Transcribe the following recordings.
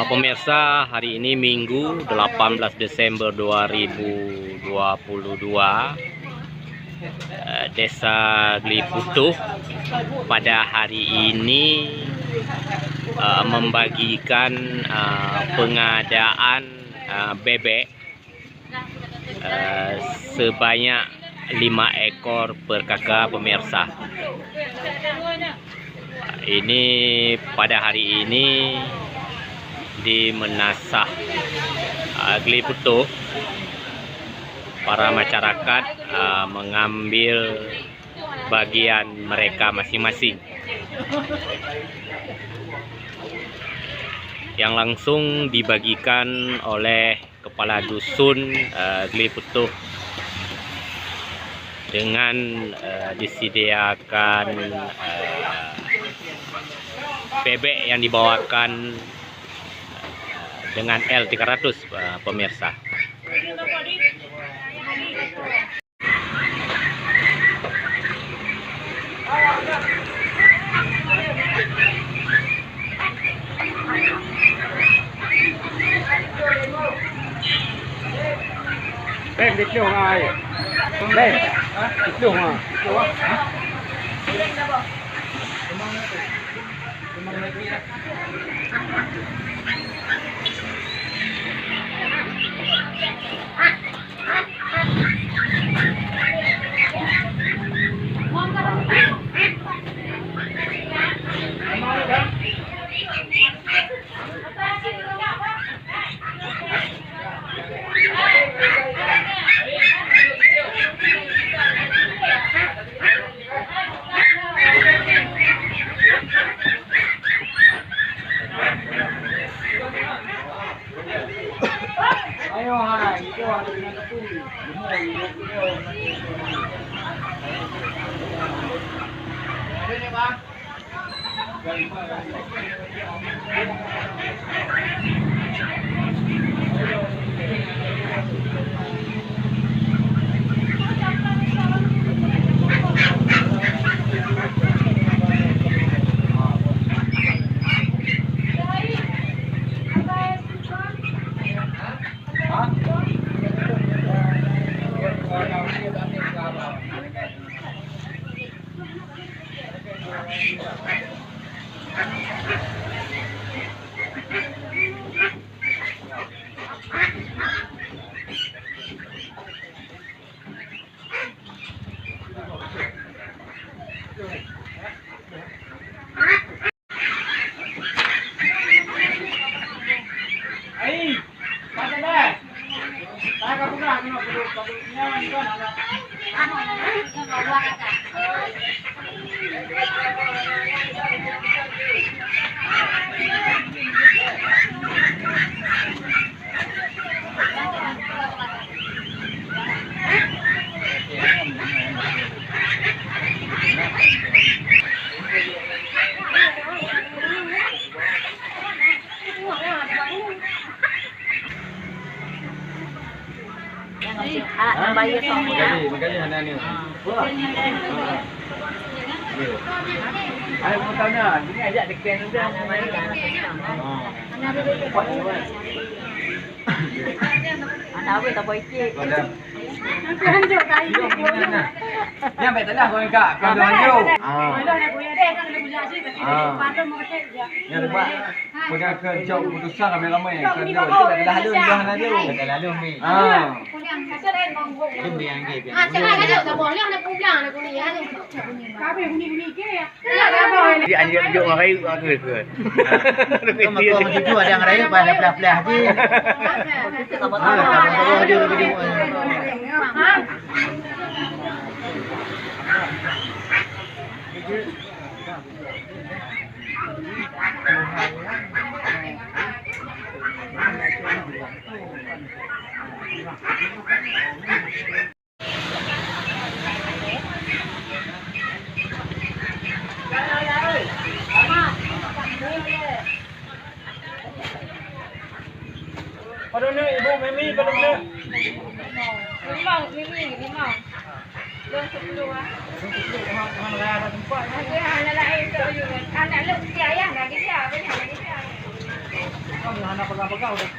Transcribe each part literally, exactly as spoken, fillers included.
Pemirsa, hari ini Minggu, delapan belas Desember dua ribu dua puluh dua, eh, Desa Geliputoh pada hari ini, eh, membagikan, eh, pengadaan, eh, bebek eh, sebanyak lima ekor per K K, pemirsa. Ini pada hari ini di Meunasah, eh, Geliputoh, para masyarakat, eh, mengambil bagian mereka masing-masing, yang langsung dibagikan oleh Kepala Dusun, eh, Geliputoh dengan, eh, disediakan, eh, bebek yang dibawakan dengan L tiga ratus, eh, pemirsa. Bang, dituh ngai. Bang, dituh ngai. Anak nambah ya sama. Makanya, makanya hana ni. Ayo, mau tanya, ini ajak dekat udah. Anak awet tak boleh cek. Nyan baik telah kau engkak, kau dah lanjut. Ah. Ah. Nyan lebat. Peugah keu jaweueb keuputusan ramé-ramé. Keu jaweueb, dah lalu, dah lalu. Dah lalu, Mi. Ah. Jom, Mi, anggé, Mi. Jadi, anjing jok ngon rayeuk, ngon rayeuk ke? Kau mako meutuju ada ngon rayeuk, bah, pelah-pelah je. Ah, tak apa-apa je, tak apa-apa je. Padum neuk, Ibu Mimi, padum neuk? Limong, Mimi, limong. Lôn sepuluh ah. Lôn sepuluh, Tuhan, Tuhan raya ada tempat. Ada anak lain tu, anak lôn dia, ya, bagi dia, bagi dia. Hana pegang-pegang, udah.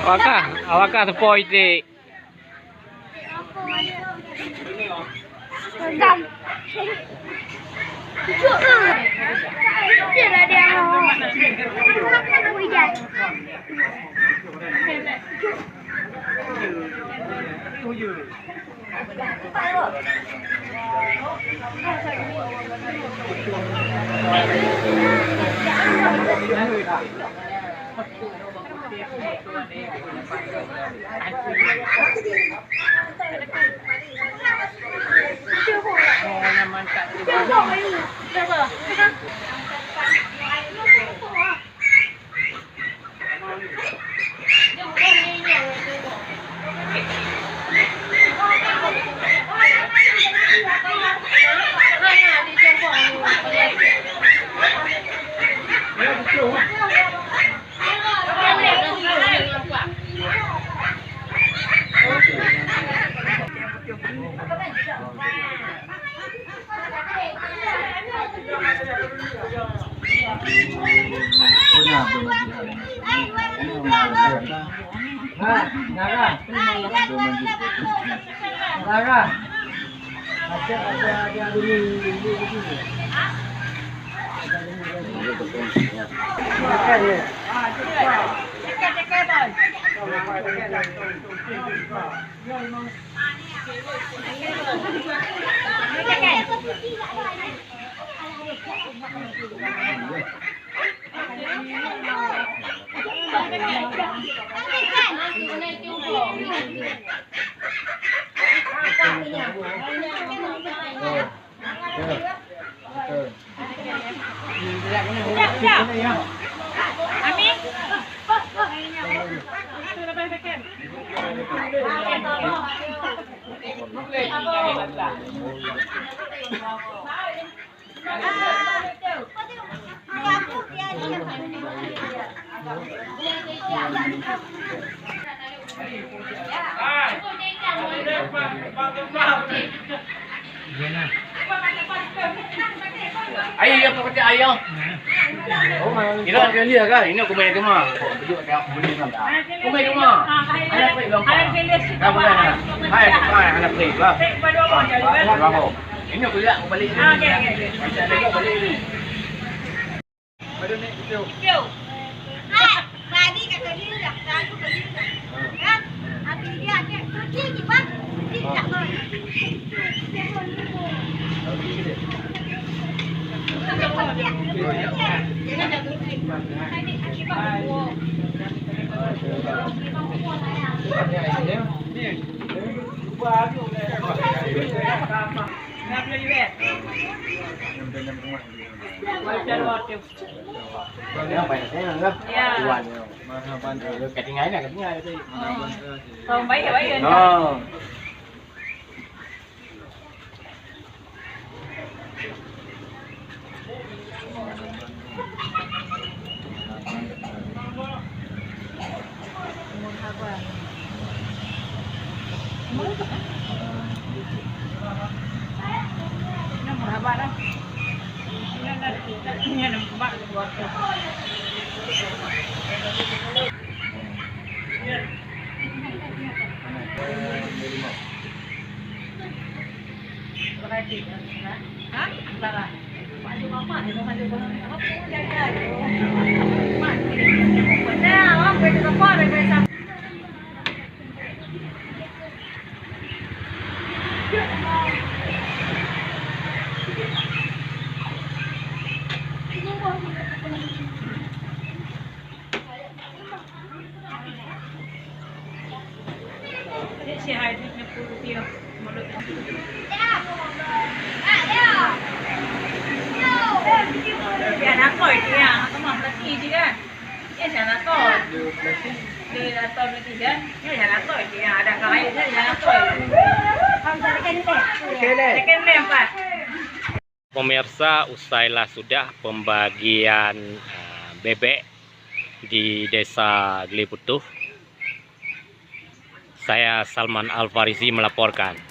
Awak kah, awak kah seupôt iték. Ayo, apa kata ayo? Ini aku main rumah. Aku main rumah. Anak baik gampang. Dah boleh, anak. Hai, hai, anak baik lah. Ini aku lihat, aku balik ni. Macam ada juga balik ni. Baru ni, itu. Hai, bagi kat Ya. Ketinggalan, ketinggalan. Oh, baik, baik. Oh. Murhaba. Ini murhaba dah. Ini ada, ini ada mak keluarga. Pemirsa, usailah sudah pembagian, eh, bebek di Desa Geli Putuh. Saya Salman Al Farizi melaporkan.